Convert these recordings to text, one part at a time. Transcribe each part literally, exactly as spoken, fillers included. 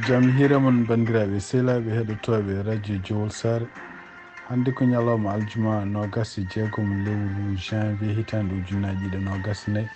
Jam hiire mon, banndiraaɓe sehilaaɓe heɗotooɓe radio Jowol Saare. Hannde ko ñalawma aljuma noogas e jeegom lewru janvier hitaande ujunnaji ɗiɗi noogas e nayi.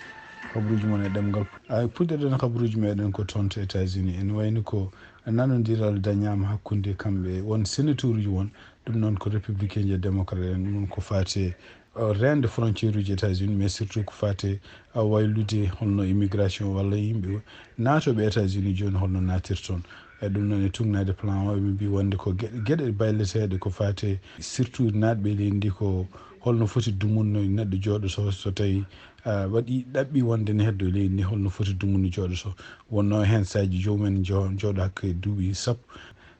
Habruuji mon e ɗemngal. A, puɗɗoɗen habruuji meɗen ko toon to États-Unis. En wayni ko nanondiral dañaama hakkunde kamɓe won sénateur uji won, ɗum noon ko républicain ji e démocrate en, ɗum noon ko faati e, uh, reende frontière uji États-Unis, mais surtout ko faati e, uh, waylude holno immigration walla yimɓe naatooɓe États-Unis jooni holno naatirton. E ɗum noon e tugnaade plan o, eɓe mbi wonde ko geɗe, geɗe bayleteeɗe ko faati e surtout naatɓe leydi ndi ko holno foti dumunno neɗɗo jooɗoto so tawi, uh, waɗi ɗaɓɓi wonde ne heddo leydi ndi holno foti dumunno jooɗoto. Wonno heen saaji jomumen jo-, jooɗo hakke duuɓi sappo.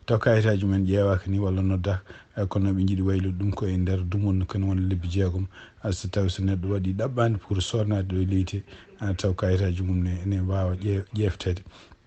Taw kayitaaji mumen ƴeewaaka ni walla noddaaka, eh, kono ɓe njiɗi waylude ɗum ko e nder dumunna, kono won lebbi jeegom. Ah, so tawi so neɗɗo waɗi ɗaɓɓaande pour soonaade ɗo e leydi, ah, taw kayitaaji mum ne, ne mbaawa ƴee-, ƴeefteede.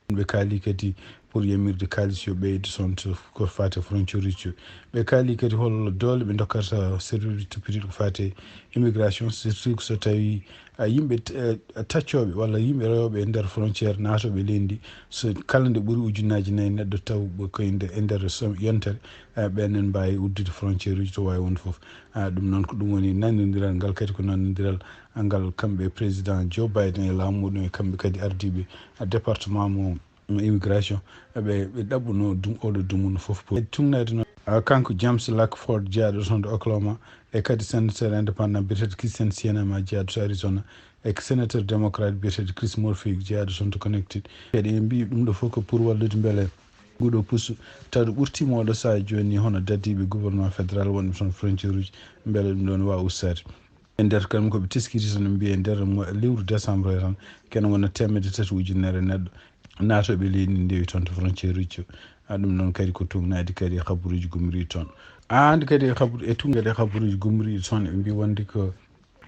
Ɓe kaali kadi pour yamirde kaalis yo ɓeydo toon to ko faati e frontière uji. Ɓe kaali kadi hol doole ɓe ndokkata service toppitiiɗo ko faati e immigration, surtout so tawi a yimɓe t-, eh, taccooɓe walla yimɓe rewooɓe e nder frontière naatooɓe leydi ndi, so kala nde ɓuri ujunnaaji nayi neɗɗo taw ɓe koye nde, e nder so-, yontere, eh, ɓen en mbaawi uddude frontière uji to waawi wonde fof. Ah, ɗum noon ko ɗum woni nanondiral ngal, kadi ko nanondiral ngal kamɓe président Joe Biden e laamu muɗum e kamɓe kadi ardiiɓe, ah, département mo immigration, ɓe, ɓe ɗaɓɓuno dum-, oɗo dumunna fof pour. E tugnaade noon, ah, kanko James Lankford, jeyaaɗo toon to Oklahoma, e kadi sénateur indépendant biyeteeɗo Kyrsten Sinema, jeyaaɗo to Arizona, e sénateur démocrate biyeteeɗo Chris Murphy, jeyaaɗo toon to Connecticut. Kadi en mbii ɗum ɗo fof ko pour wallude mbele nguɗo pusu, taw ɗo ɓurtiima oɗo sahaa jooni, hono dadiiɓe gouvernement fédéral wonɓe toon frontière uji, mbele ɗum ɗoon waawa ustaade. E nder kam ko ɓe teskiti tan, ɓe mbiya e nder mo-, lewru décembre tan, kene wona teemedde tati ujunere neɗɗo naatooɓe leydi ndi ndewi toon to frontière uji. A, ɗum noon kadi ko tugnaade kadi e habaruuji gummoriiɗi toon. A, hannde kadi e habaru-, e tugnaade e habaruuji gummoriiɗi toon, ɓe mbi wonde ko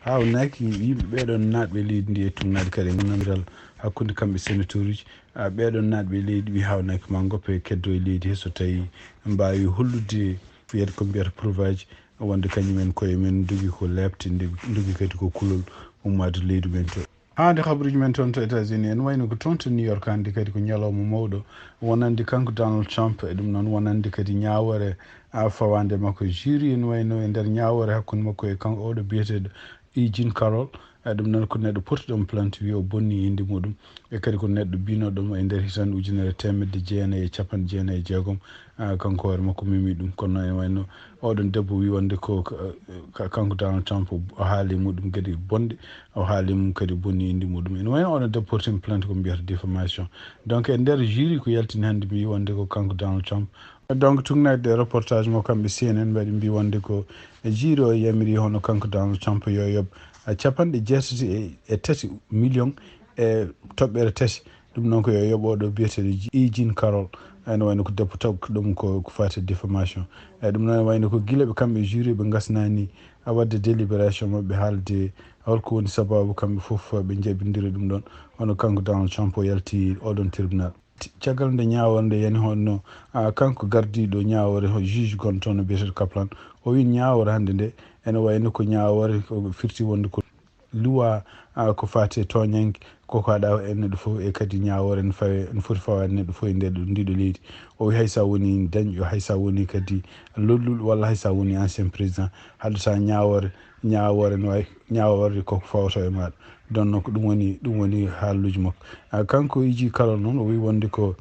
haawnaaki yimɓe ɓeeɗoon naatɓe leydi ndi e tugnaade kadi e nanondiral hakkunde kamɓe sénateur uji. A, ɓeeɗoon naatɓe leydi ɓe haawnaaki ma ngoppe keddo e leydi he so tawi mbaawi hollude wiyata ko mbiyata preuve aji wonde kañum en koye men ndogi ko leeɓte, nde-, ndogi kadi ko kulol ummaade leydi men to. Haa nde habaruuji men toon to États-Unis, en wayno ko toon to New York, hannde kadi ko ñalawma mawɗo wonande kanko Donald Trump, e ɗum noon wonande kadi ñaawoore, a, fawaande makko. Jury en wayno e nder ñaawoore hakkunde makko e kanko oɗo biyeteeɗo E. Jean Carroll, e ɗum noon ko neɗɗo portuɗo mo plainte, wi o bonni innde muɗum, e kadi ko neɗɗo biinoɗo mo e nder hitaande ujunere teemedde jeenayi e capanɗe jeenayi e jeegom, a, kanko hoore makko memi ɗum. Kono en wayno oɗon debbo wi wonde ko ka-, ka-, kanko Donald Trump o haali muɗum kadi bonde, o haali mum kadi bonni indi muɗum. Ene wayno oɗon debbo porti plainte ko mbiyata diffamation. Donc e nder jury ko yaltini hannde mbi wonde ko kanko Donald Trump. Donc tugnaade reportage mo kamɓe C N N mbaɗi mbi wonde ko e jury o yamiri hono kanko Donald Trump yo yoɓ a capanɗe jeetati e, e tati million e toɓɓere tati. Ɗum noon ko yo yoɓooɗo biyeteeɗo Ji-, E. Jean Carroll. Ene wayno ko debbo tawko ɗum ko, ko faati e diffamation. Eyyi, ɗum noon wayno ko gila ɓe kamɓe jury ɓe ngasnani a waɗde délibération maɓɓe haalde holko woni sababu kamɓe fof ɓe njaɓindira ɗum ɗon. Hono kanko Donald Trump o yalti oɗon tribunal. T-, caggal nde ñaawore nde yani honno, a, kanko gardiiɗo ñaawore ho juge gonɗo toon no biyeteeɗo Kaplan, o wi ñaawore hannde nde ene wayno ko ñaawore ko firti wonde ko luwa, a, ko faati e tooñannge, koko haɗa e neɗɗo fof, e kadi ñaawoore ne fawe, ne foti fawaade neɗɗo fof e nder ɗo, ndiɗo leydi. O wi hay so a woni dañɗo, hay so a woni kadi lolluɗo, walla hay so a woni ancien président, haɗata ñaawoore, ñaawoore no wayi, ñaawoore koko fawata e maaɗa. Ɗon noon ko ɗum woni, ɗum woni haalluuji makko. A, kanko E. Jean Carroll noon, o wi wonde ko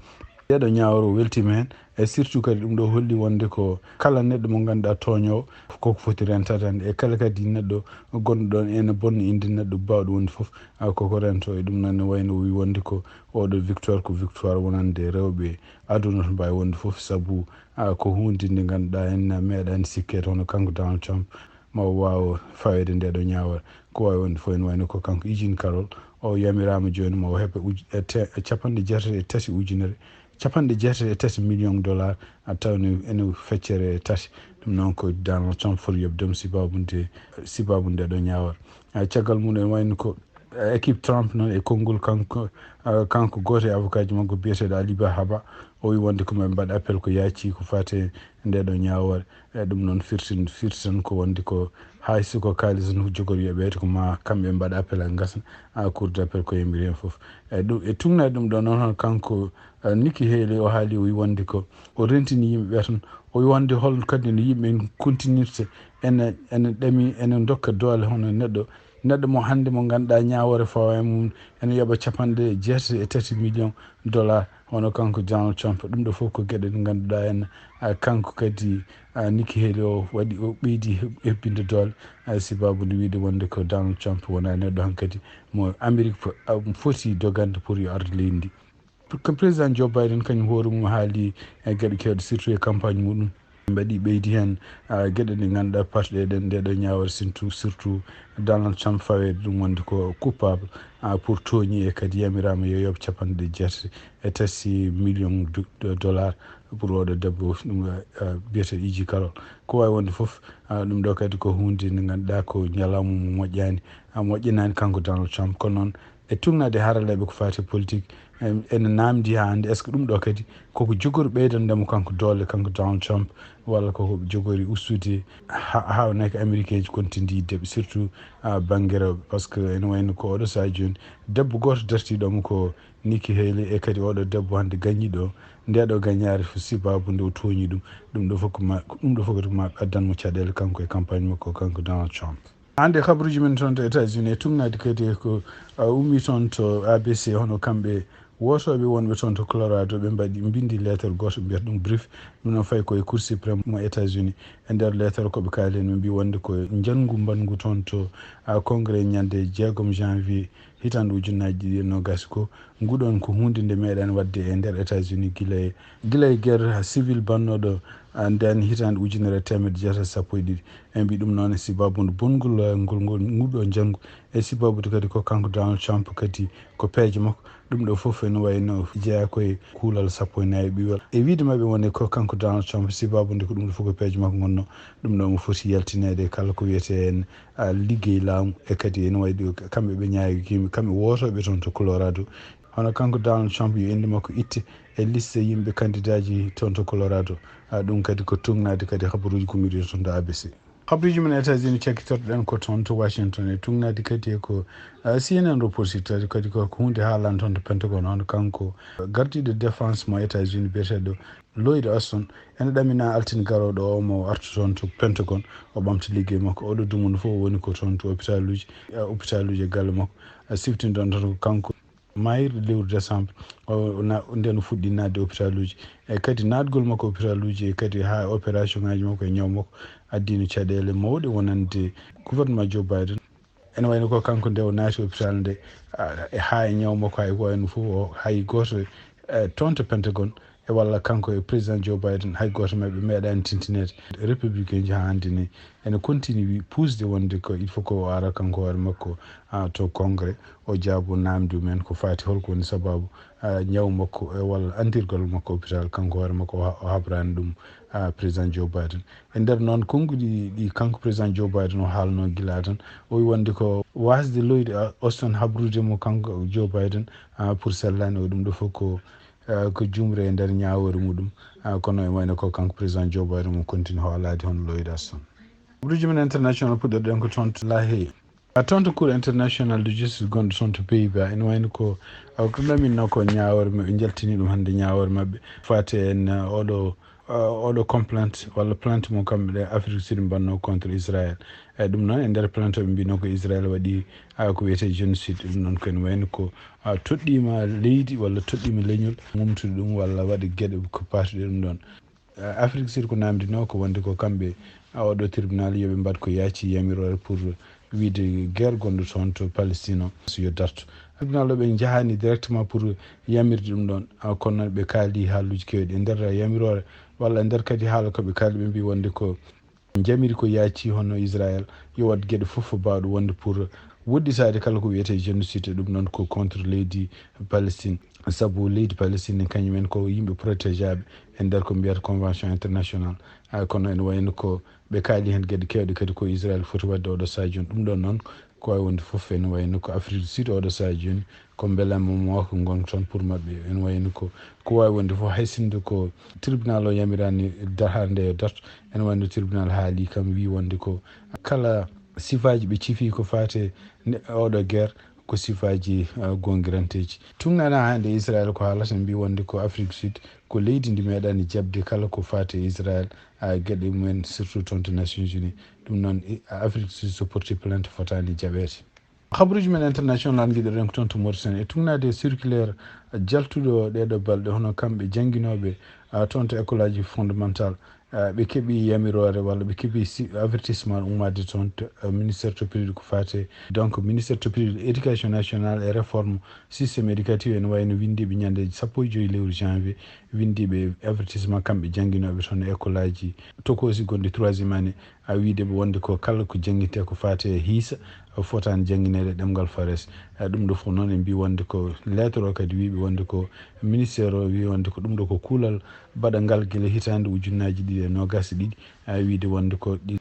ɗeɗo ñaawore o weltiima heen, e surtout kadi ɗum ɗo holli wonde ko kala neɗɗo mo ngannduɗaa tooñoowo koko foti rentaade hannde, e kala kadi neɗɗo gonɗo ɗon ene bonna innde neɗɗo baawɗo wonde fof, a, koko rento. E ɗum noon ne wayno o wi wonde ko oɗo victoire ko victoire wonande rewɓe aduna to mbaawi wonde fof, sabu, a, ko huunde nde ngannduɗaa en meeɗaani sikkeede hono kanko Donald Trump ma o waaw faweede nde ɗo ñaawore. Ko waawi wonde fof ene wayno ko kanko E. Jean Carroll, o yamiraama jooni ma o heɓa uj-, e te-, e capanɗe jeetati e tati ujunere, capanɗe jeetati e tati million dollar, a tawni ene feccere e tati. Ɗum noon ko Donald Trump foti yoɓde ɗum sibabu nde, sibabu nde ɗo ñaawore. A, caggal mum ene wayno ko, a, équipe Trump noon e konngol kanko, a, kanko gooto e avocat ji makko biyeteeɗo Ali Bahaba, O wi wonde ko ɓe mbaɗa appel ko yaaci ko faati e nde ɗo ñaawoore. E ɗum noon firtin firti tan ko wonde ko hay si ko kaalis no jogori yoɓeede ko ma kamɓe mbaɗa appel ha ngasna a cour d'appel ko yamiri heen fof. E ɗum e tugnaade ɗum ɗo noon hono kanko Nikki Haley o haali o wi wonde ko o rentini yimɓe ɓe tan o wi wonde hol kadi no yimɓe continirte ene ene ɗami ene dokka doole hono neɗɗo neɗɗo mo hannde mo ngannduɗaa ñaawoore fawa e mum ene yoɓa capanɗe jeetati e tati million dollar hono kanko Donald Trump. Ɗum ɗo fof ko geɗe ɗe ngannduɗaa en kanko kadi Nikki Haley o waɗi o ɓeydi hebbinde doole sibabude wiide wonde ko Donald Trump wona neɗɗo hankadi mo Amérique foti dogande pour yo arde leydi ndi. Ko président Joe Biden kañum hoore mum haali e geɗe kewɗe surtout e campagne muɗum. Mbaɗi ɓeydi heen geɗe ɗe ngannduɗaa parɗe ɗen nde ɗo ñaawre sintu surtout Donald Trump faweede ɗum wonde ko coupable pour tooñi e kadi yamiraama yo yoɓ capanɗe jeetati e tati million dollar pour oɗo debbo ɗum biyete iji karol ko wawi wonde fof. Ɗum ɗo kadi ko hunde nde ngannduɗaa ko ñalawma mo moƴƴani moƴƴinani kanko Donald Trump kono noon e tugnaade haraleeɓe ko faati e politique ene naamndi haa hannde est ce que ɗum ɗo kadi koko jogori ɓeydandemo kanko doole kanko Donald Trump walla koko jogori ustude hawnaki américain ji kontidi yiddeɓe surtout banggue rewɓe par ce que ene wayno ko oɗo saha joni debbo goto dartiɗomo ko Nikki Haley e kadi oɗo debbo hannde gañiɗo ndeɗo gañare fof sibabu nde o tooñi ɗum ɗum ɗo fof ko ma ɗum ɗo fof kadi ko ma addanmo caɗele kanko e campagne makko kanko Donald Trump. Hannde kabaruuji men toon to États-Unis e tugnaade kadi e ko ummii toon to A B C hono kamɓe wootooɓe wonɓe toon to Colorado ɓe mbaɗi mbinndi leetar gooto mbiyata ɗum brief ɗum noon fayi ko e Cour suprême mo États-Unis e nder leetar ko ɓe kaali heen ɓe mbii wonde ko njanngu mbanngu toon to congrès ñande jeegom janvier hitaande ujunnaaji ɗiɗi e noogaas ko nguɗon ko huunde nde meeɗaani waɗde e nder États-Unis gila e gila e guerre civil bannooɗo ndeen hitaande ujunere e teemedde jeetati sappo e ɗiɗi. E mbi ɗum noon e sibabude bonngol ngol ngol nguɗo njanngu e sibabude kadi ko kanko Donald Trump kadi ko peeje makko ɗum ɗo fof ene wayno jeyaa koye kuulal sappo e nayi ɓiwal e wiide maɓɓe wonde ko kanko Donald Trump sibabude ko ɗum ɗo fof ko peeje makko ngonno ɗum ɗo mo foti yaltineede kala ko wiyetee heen liggey laamu e kadi ene wayi ɗo kamɓe ɓe ñaagii kamɓe wootooɓe toon to Colorado hono kanko Donald Trump yo innde makko itte e liste yimɓe kandidaaji toon to Colorado. Ɗum kadi ko tugnaade kadi habaruuji gummiiɗi toon to A B C. Habaruuji men États-Unis cakkitorɗen ko toon to Washington e tugnaade kadi e ko C N N reportirta kadi ko huunde haalande toon to Pentagon hono kanko gardiiɗo défense mo États-Unis biyeteeɗo Lloyd Austin ene ɗamina altine garooɗo o mo artu toon to Pentagon o ɓamta liggey makko oɗo dumunna fof woni ko toon to hôpitaluuji hôpitaluuji e galle makko siftinɗon tan ko kanko maayirɗe lewru décembre nden o fuɗɗi naatde hôpitaluuji e kadi naatgol makko hôpitaluuji e kadi haa opération ngaji makko e ñaw makko addino caɗeele mawɗe wonande gouvernement Joe Biden. Ene wayno ko kanko nde o naati hôpital nde e haa e ñaw makko hay ko wayno fof o hay gooto toon to Pentagon e walla kanko e président Joe Biden hay gooto maɓɓe meeɗaani tintineede républicain ji haa hannde ni ene continue wi puusde wonde ko il faut ko o ara kanko hoore makko to congrès o jaabo naamndu men ko faati holko woni sababu ñaw makko e walla andirgol makko hôpital kanko hoore makko o habrani ɗum président Joe Biden. E nder noon konnguɗi ɗi kanko président Joe Biden o haalno gila tan o wi wonde ko wasde loyde Austin habrude mo kanko Joe Biden pour sellani o ɗum ɗo fof ko ko jumre e nder ñaawoore muɗum kono e wayno ko kanko président Joe Biden mo continue hoolaade hono Lloyd Austin. Habaruuji men international puɗɗorɗen ko toon to Lahey. A toon to Cour international de justice gonɗo toon to Pays-Bas ene wayno ko ko ɗaminno ko ñaawoore maɓɓe jaltini ɗum hannde ñaawoore maɓɓe faati en oɗo oɗo complainte walla plainte mo kamɓe ɗe Afrique Sud mbanno contre Israël. Eyyi ɗum noon e nder plainte ɓe mbino ko Israël waɗi ko wiyete génocide ɗum noon ko ene wayno ko toɗɗima leydi walla toɗɗima leñol mumtude ɗum walla waɗa gueɗe ko partuɗe ɗum ɗon. Afrique Sud ko namdino ko wonde ko kamɓe oɗo tribunal yoɓe mbaɗ ko yaaci yamiroore pour wiide guerre gonɗo toon to Palestine o so yo darto. Tribunal o ɓe njahani directement pour yamirde ɗum ɗon kono noon ɓe kaali haaluuji kewɗi e nder yamiroore walla e nder kadi haala ko ɓe kaali ɓe mbi wonde ko njamiri ko yaaci hono Israël yo waɗ geɗe fof bawɗe wonde pour woɗɗitaade kala ko wiyete génocide e ɗum noon ko contre leydi Palestine sabu leydi Palestine kañum en ko yimɓe protégeaɓe e nder ko mbiyata convention international kono ene wayno ko ɓe kaali heen geɗe kewɗe kadi ko Israël foti waɗde oɗo sadio ɗum ɗon noon Ko wawi wonde fof, ene wayno ko Afrique du Sud oɗo sahaa jooni, ko mbelama mo ko gonga toon pour maɓɓe. Ene wayno ko, ko wawi wonde fof, hay sinno ko tribunal o yamirani dahar nde e darto, ene wayno tribunal haali kam, wi wonde ko kala sifaji ɓe cifi ko fate ne-, oɗo guerre, ko sifaji, ah, gongiranteji. Tugnaɗo hande Israël ko haalata, mbi wonde ko Afrique du Sud ko leydi ndi meeɗani jaɓde kala ko fate Israël, ah, gueɗe mumen, surtout toon to Nations Unies. Ɗum noon, i-, Afrique du Sud so porti plainte, fotani jaɓeede. Habaruji men international ngiɗoɗen ko toon to Mauritanie, e tugnade e circulaire jaltuɗo ɗeɗo balɗe, hono kamɓe jannginooɓe, ah, toon to école aji fondamental, ah, ɓe keɓi yamiroore walla ɓe keɓi si-, avertissement ummade toon to, ah, ministère to période ko fate. Donc, ministère to période éducation nationale et réforme système éducatif, ene wayno winndiiɓe ñande sappo e joyi lewru janvier, winndiiɓe avertissement kamɓe jannginooɓe toon e école aji tokoosi gonɗi troisième année, a wiide ɓe wonde ko kala ko jannginte ko fate e hiisa, fotani janngineede ɗemngal Faransi. E ɗum ɗo fof noon en mbi wonde ko lettre o kadi wiiɓe wonde ko ministère o wi wonde ko ɗum ɗo ko kuulal baɗangal gila hitaande ujunnaji ɗiɗi e noogas e ɗiɗi, a wiide wonde ko ɗi,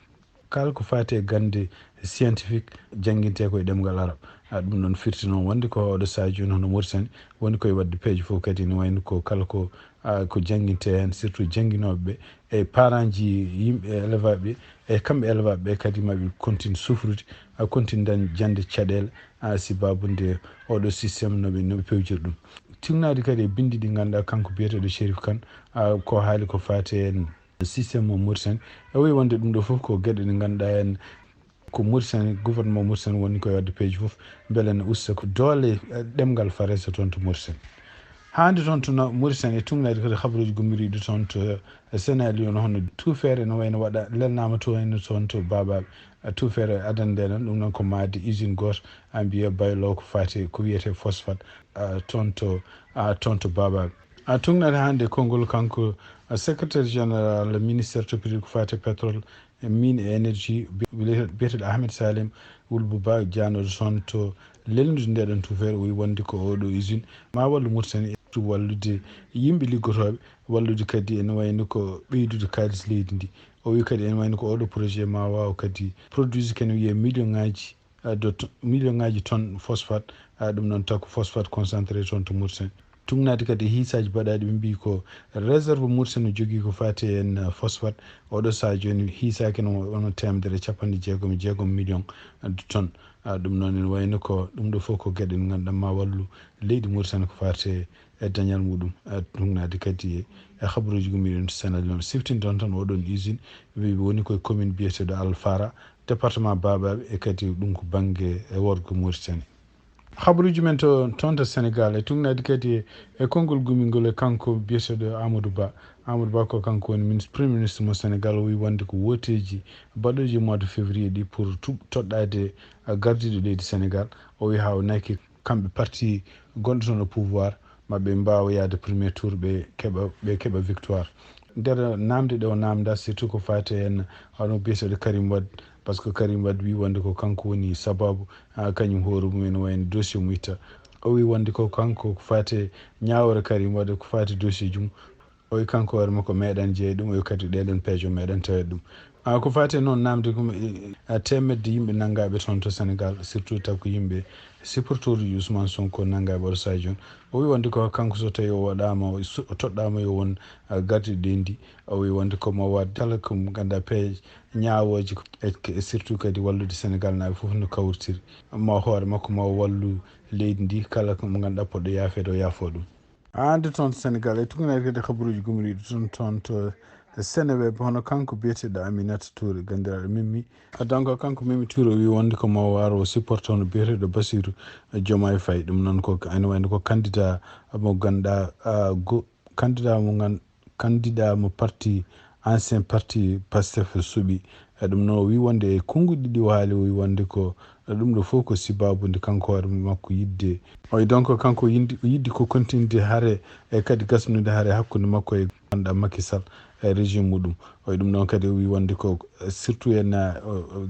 kala ko fate e gannde scientifique jannginte ko e ɗemngal arab. A ɗum ɗon firti noon wonde ko oɗo sahaa jooni hono Mauritanie woni koye waɗde peeje fof kadi ne wayno ko kala ko, a, ko jannginte heen, surtout jannginooɓe ɓe, e parentji yimɓe élève ɓe, e kamɓe élève ɓe kadi maɓe continue souffrude, a continue dañ jande caɗeele, a sibabu nde oɗo système noɓe, noɓe pewjiri ɗum. Tinnade kadi e bindi ɗi ngannduɗaa kanko biyeteeɗo Chérif Kane, a ko haali ko fate heen système mo Mauritanie. E wi wonde ɗum ɗo fof ko geɗe ɗe ngannduɗaa heen ko Mauritanie, gouvernement Mauritanie woni koye waɗde peeje fof, mbele ne usta ko doole, eh, ɗemngal Faransi toon to Mauritanie. Hannde toon to na-, Mauritanie, e tugnade kadi habaruji gummiriɗi toon to, eh, Sénégal, woni hono tuufeere no wayno waɗa, lelnaama to wayno toon to Babaɓe. Eh, tuufeere adannde noon, ɗum noon ko maayde usine gooto, a mbiya baylo ko fate, ko wiyete phosphate, eh, toon to, ah, toon to Babaɓe. A tugnade hannde konngol kanko, eh, secrétaire général ministère to période ko fate pétrole, e mine et énergie, bi-, biyeteeɗo Ahmed Salem Wul Buba, jaanooɗo toon to lelnude ndeɗon tuufeere, o wi wonde ko oɗo usine ma wallu Mauritanie e wallude yimɓe liggotooɓe, wallude kadi ene wayno ko ɓeydude kaalis leydi ndi. O wi kadi ene wayno ko oɗo projet ma waaw kadi produit kene wiyee million ngaji, eh, de to-, million ngaji tonnes phosphate, eh, ɗum noon taw ko phosphate concentré toon to Mauritanie. Tugnade kadi e hiisaaji baɗaaɗi, ɓe mbii ko réserve Mauritanie jogii ko fate en, eh, phosphate, oɗo sahaa jooni hiisaaki no wona teemedere e capanɗe jeegom e jeegom million de tonnes. Ah, ɗum noon ene wayno ko ɗum ɗo fof ko geɗe ɗe ngannduɗaa ma wallu leydi Mauritanie ko fate e dañal muɗum. Ah, tugnade kadi e, e habaruji gummiriɗi to Sénégal noon, siftinde toon tan oɗon usine, ɓe woni koye commune biyeteeɗo Alfara, département Babaɓe, e kadi ɗum ko bannge e worgo Mauritanie. Habaruji men to, toon to Sénégal, e tugnade kadi e, e konngol gumingol e kanko biyeteeɗo Amadou Ba. Amadou Ba ko kanko woni minis-, premier ministre mo Sénégal, o wi wonde ko wooteeji baɗooji mois de février ɗi pour tu-, toɗɗaade, a, gardiiɗo leydi Sénégal. O wi haa o naki kamɓe parti gonɗo toon au pouvoir, maɓe mbaawa yahde premier tour, ɓe keɓa, ɓe keɓa victoire. Nder naamnde ɗe o naamnda, surtout ko fate en hono biyeteeɗo Karim Wade, par ce que Karim Wade wi wonde ko kanko woni sababu, ah, kañum hoore mum ene wayno dossier mum itta. O wi wonde ko kanko ko fate ñaawore Karim Wade, ko fate dossier jum. O wi kanko hoore makko meeɗan jeeya ɗum, o wi kadi ɗeɗon peejo meeɗan tawede ɗum. Ah, ko fate noon naamnde ko, eh, eh, teemedde yimɓe nanngaɓe toon to Sénégal, surtout taw ko yimɓe supporteur uji Ousmane Sonko nanngaɓe oɗo sahaa jooni. O wi wonde ko kanko so tawi o waɗama, o su-, o toɗɗama yo won, ah, gardiiɗo leydi ndi. O wi wonde ko mo waɗ kala ko ngannduɗaa peeje ñaawooje ko, e, e surtout kadi wallude Sénégal naaɓe fof no kawritiri. Ma hoore makko ma o wallu leydi ndi, kala ko mo ngannduɗaa poɗɗo yaafeede o yaafo ɗum. Hannde toon to Sénégal, e tugnade kadi habaruji gummiriɗi toon, toon to Seneweb, hono kanko biyeteeɗo Aminata Touré, ganndiraaɗo Mimi. Donc, kanko Mimi Touré o wi wonde ko mo waro o supporte hono biyeteeɗo Bassirou Diomaye Faye. Ɗum noon ko, ene wayno ko candidat mo ngannduɗaa, ah, go-, candidat mo ngan-, candidat mo parti, ancien parti Pastef suɓi. E ɗum noon o wi wonde e konnguɗi ɗi o haali, o wi wonde ko ɗum ɗo fof ko sibabu nde kanko hoore makko yidde. O wi donc kanko yindi-, yidde ko continue de hare e kadi gasnude hare hakkunde makko e ganduɗa Macky Sall e régime muɗum. O wi ɗum noon kadi o wi wonde ko surtout en, eh,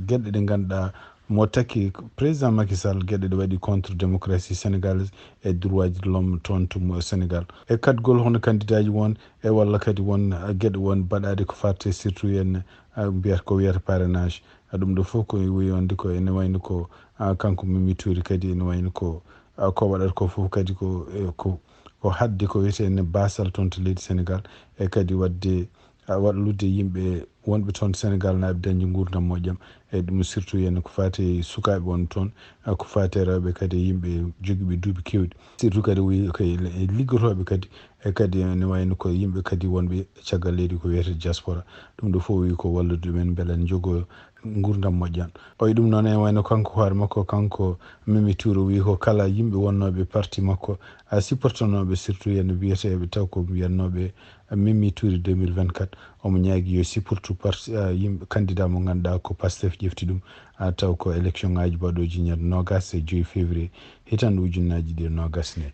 geɗe ɗe ganduɗa mo taki président Macky Sall, geɗe ɗe waɗi contre démocratie sénégalaise e droit de l'homme toon to mo Sénégal. E kadgol hono candidat ji won e walla kadi won, eh, geɗe won baɗaɗe ko fate surtout en, eh, mbiyata ko wiyata parrainage. Ɗum ɗo fof ko wiyonde ko ene wayno ko, ah, kanko Mimi Touré kadi ene wayno ko, ah, ko waɗata ko fof kadi ko, eh, ko, ko haɗde ko wiyetee ne baasal toon to leydi Sénégal, e kadi waɗde, ah, wallude yimɓe wonɓe toon Sénégal naaɓe dañde nguurndam moƴƴam. E ɗum surtout ene ko faati e sukaaɓe won toon, ah, ko faati e rewɓe kadi e yimɓe jogiiɓe duuɓi keewɗi. Surtout kadi o wiyi ko e, e liggotooɓe kadi, e kadi ene wayno ko yimɓe kadi wonɓe caggal leydi ko wiyetee diaspora. Ɗum ɗo fof o wiyi ko wallude ɗumen mbele njogoo nguurndam moƴƴam. O wiyi ɗum noon ene wayno kanko hoore makko, kanko Mimi Touré o wiyi ko kala yimɓe wonnooɓe parti makko, a supportanooɓe surtout ene mbiyeteeɓe taw ko mbiyatnooɓe Mimi Touré deux mille vingt-quatre, omo ñaagi yo supportu parti, ah, yimɓe candidat mo ngannduɗaa ko Pastef ƴefti ɗum, ah, taw ko élection ngaji baɗooji ñande noogaas e joy février hitande ujunnaaji ɗiɗi e noogaas ne.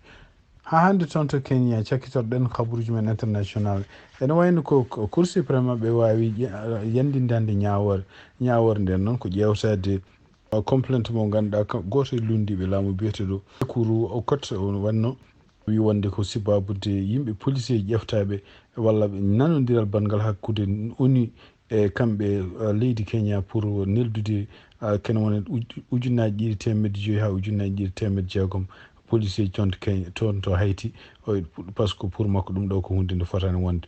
Haa hannde toon to Kenya, cakkitorɗen kabaruuji men international. Ene wayno ko, ko Cour suprême maɓɓe waawi ƴe-, yanndinde hannde ñaawoore. Ñaawoore nden noon ko ƴeewtaade, uh, complainte mo ngannduɗaa ko gooto e lunndiiɓe laamu biyeteeɗo Ekuru Aukot o wanno. Wi wonde ko sababude yimɓe policier ƴeftaaɓe walla nanondiral banngal hakkunde ONU e kamɓe, uh, leydi Kenya pour neldude, uh, kene wona uj-, ujunnaaji ɗiɗi teemedde joyi haa ujunnaaji ɗiɗi teemedde jeegom policier toon to Kenya, toon to Haiti. O, par ce que pour makko ɗum ɗo ko huunde nde fotaani wonde.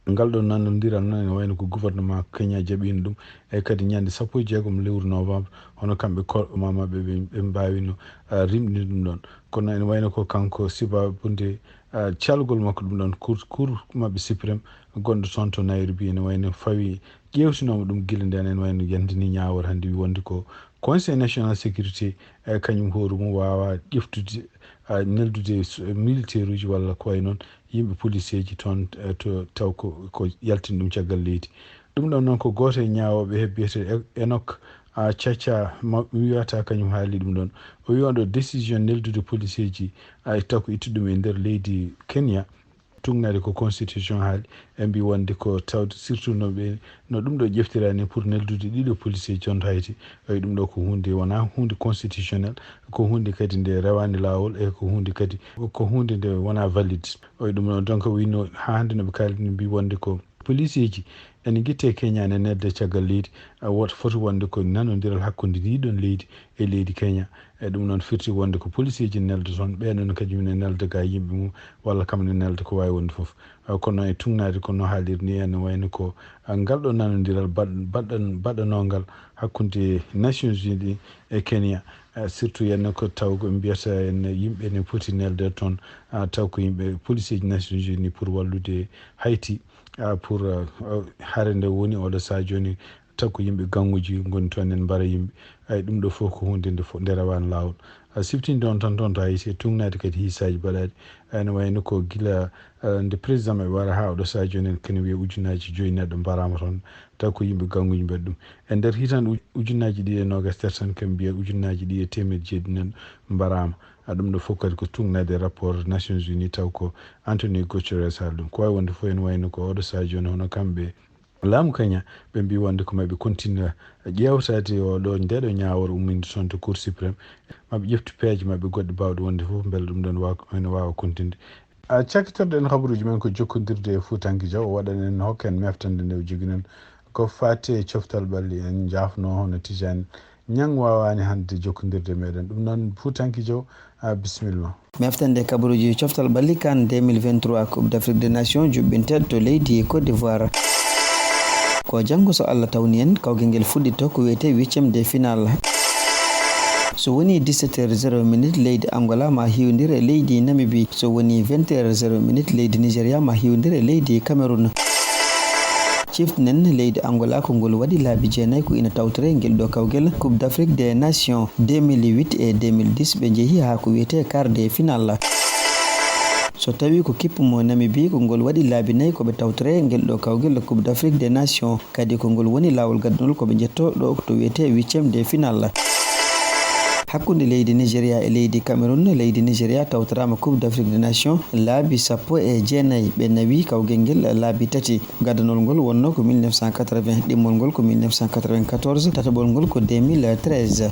Ngal ɗo nanondiral noon ene wayno ko gouvernement Kenya jaɓiino ɗum, e kadi ñande sappo e jeegom lewru novembre, hono kamɓe ko maamaɓe ɓe, ɓe mbaawino, ah, rimɗinde ɗum ɗon. Kono ene wayno ko kanko sababude, ah, calgol makko ɗum ɗon, cour, cour maɓɓe suprême gonɗo toon to Nairobi, ene wayno fawi ƴeewtinooma ɗum gila ndeen, ene wayno yandini ñaawoore hannde wi wonde ko Conseil National Sécurité, eh, kañum hoore mum waawa ƴeftude, ah, neldude s-, militaire uji walla ko wayi noon yimɓe policeeji toon, eh, to, taw ko, ko yaltini ɗum caggal leydi. Ɗum ɗoon noon ko gooto e ñaawooɓe he biyeteeɗo E-, Enok, ah, Chacha, ma, wiyata kañum haali ɗum ɗoon. O wi on ɗo décision neldude policeeji, ah, taw ko ittude ɗum e nder leydi Kenya, tugnaade ko constitution haali, e mbi wonde ko tawde surtout no ɓe, no ɗum ɗo ƴeftiraani pour neldude ɗiɗo policier jonto hayti. Oyi ɗum ɗo ko huunde wonaa huunde constitutionnel, ko huunde kadi nde rewaani laawol, e ko huunde kadi, ko huunde nde wonaa valide. Oyi ɗum ɗo donc wino haa hannde no ɓe kaalini mbi wonde ko policeeji ene ngitte Kenya ne nelde caggal leydi, a, woto foti wonde ko nanondiral hakkunde ndi ɗon leydi e leydi Kenya. E ɗum noon firti wonde ko policeeji nelda toon, ɓee noon kañum ne nelda ga yimɓe mum, walla kam ne nelda ko waawi wonde fof. Eh, kono e tugnaade ko no haaliri ni, ene wayno ko, eh, ngal ɗo nanondiral baɗ-, baɗan-, baɗanongal hakkunde Nations Unies e Kenya, eh, surtout ene ko taw ko mbiyata en yimɓe ne poti nelde toon, ah, taw ko yimɓe policeeji Nations Unies pour wallude Haiti, ah, pour, ah, hare nde woni oɗo saha jooni, taw ko yimɓe gaŋŋuuji ngoni toon en mbara yimɓe. Ay, ɗum ɗo fof ko huunde nde fo-, nde rewaani laawol. A, siftinde on tan toon to Haiti, e tugnaade kadi hiisaaji baɗaaɗi. Ay, no wayno ko gila, a, nde président maɓɓe wara haa oɗo saha jooni en kene wiya ujunnaaji joyi neɗɗo mbaraama toon, taw ko yimɓe gaŋŋuuji mbaɗi ɗum. E nder hitande uj-, ujunnaaji ɗiɗi e noogaas tati tan, ken mbiya ujunnaaji ɗiɗi e teemedde jeeɗiɗi neɗɗo mbaraama. A, ɗum ɗo fof kadi ko tugnaade rapport Nations Unies, taw ko Antonio Guterres haali ɗum. Ko waawi wonde fof en wayno ko oɗo saha jooni hono kamɓe laamu Kenya, ɓe mbi wonde ko maɓe continue ƴeewtaade o ɗo, nde ɗo ñaawore umminde toon to Cour suprême, maɓe ƴeftu peeje maɓɓe goɗɗe baawɗe wonde fof, mbele ɗum ɗon wa-, ene waawa continde. A, cakkitorɗen habaruuji men ko jokkondirde e Fuutanke Jaw, o waɗan en, hokka en meftande nde o jogii noon ko faati e coftal ɓalli. En njaafno hono Tijani Ñang waawaani hannde jokkondirde meɗen. Ɗum noon, Fuutanke Jaw, a, bisimilla ma. Meftande kabaruuji coftal ɓalli kan deux mille vingt-trois Coupe d'Afrique des Nations juɓɓinteeɗo to leydi Côte d'Ivoire. Ko janngo so Allah tawni en, kawgel ngel fuɗɗitto ko wiyetee huitième de finale. So woni dix-sept heures zéro minute, leydi Angola ma hiwndire e leydi Namibie. So woni vingt heures zéro minute, leydi Nigeria ma hiwndire e leydi Cameroun. Ciftinen leydi Angola ko ngol waɗi laabi jeenayi ko ina tawtore ngel ɗo kawgel Coupe d'Afrique des Nations deux mille huit e deux mille dix, ɓe njehi haa ko wiyetee quart de finale. So tawi ko kippu mo Namibie ko ngol waɗi laabi nayi ko ɓe tawtore ngel ɗo kawgel Coupe d'Afrique des Nations, kadi ko ngol woni laawol gaddanol ko ɓe njetto ɗo to wiyetee huitième de finale. Hakkunde leydi Nigeria e leydi Cameroun, leydi Nigeria tawtoraama Coupe d'Afrique des Nations laabi sappo e jeenayi, ɓe nawi kawgel ngel laabi tati. Gaddanol ngol wonno ko mille neuf cent quatre-vingts, ɗimmol ngol ko mille neuf cent quatre-vingt-quatorze, tataɓol ngol ko deux mille treize.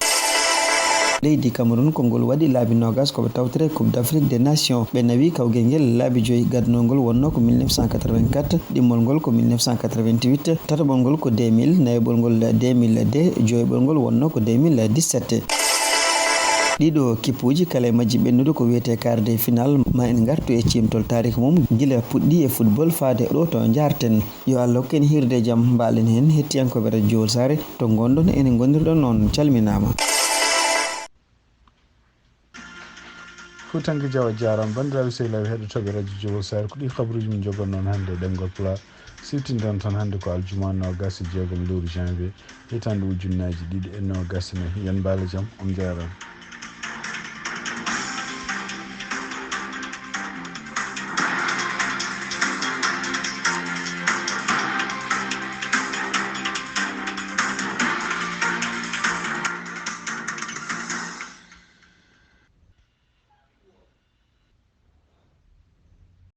Leydi Cameroun, konngol waɗi laabi noogas ko ɓe tawtore Coupe d'Afrique des Nations. Ɓe nawi kawgel ngel laabi joyi. Gadnol ngol wonnoo ko mille neuf cent quatre-vingt-quatre, ɗimmol ngol ko mille neuf cent quatre-vingt-huit, tataɓol ngol ko deux mille, nayaɓol ngol deux mille deux, joyaɓol ngol wonnoo ko deux mille dix-sept. Ɗiɗo kippuuji kala e majji ɓennude ko wiyetee quart de finale. Ma en ngartu e ciimtol taariik mum gila puɗɗii e football faade ɗo to njaarten. Yo Allah hokku en hiirde e jam, mbaalen heen hettiyankooɓe Radio Jowol Saare to ngonɗon, ene ngonirɗon noon calminaama. Fuutanke Jaw a jaaraama. Banndiraaɓe sehilaaɓe heɗotooɓe Radio Jowol Saare, ko ɗii kabaruuji min njogannoo hannde e ɗemngal Pulaar. Siftinde on tan hannde ko aljuma noogas e jeegom lewru janvier, hitaande ujunnaaji ɗiɗi e noogas e nayi. Yo on mbaale jam, on njaaraama.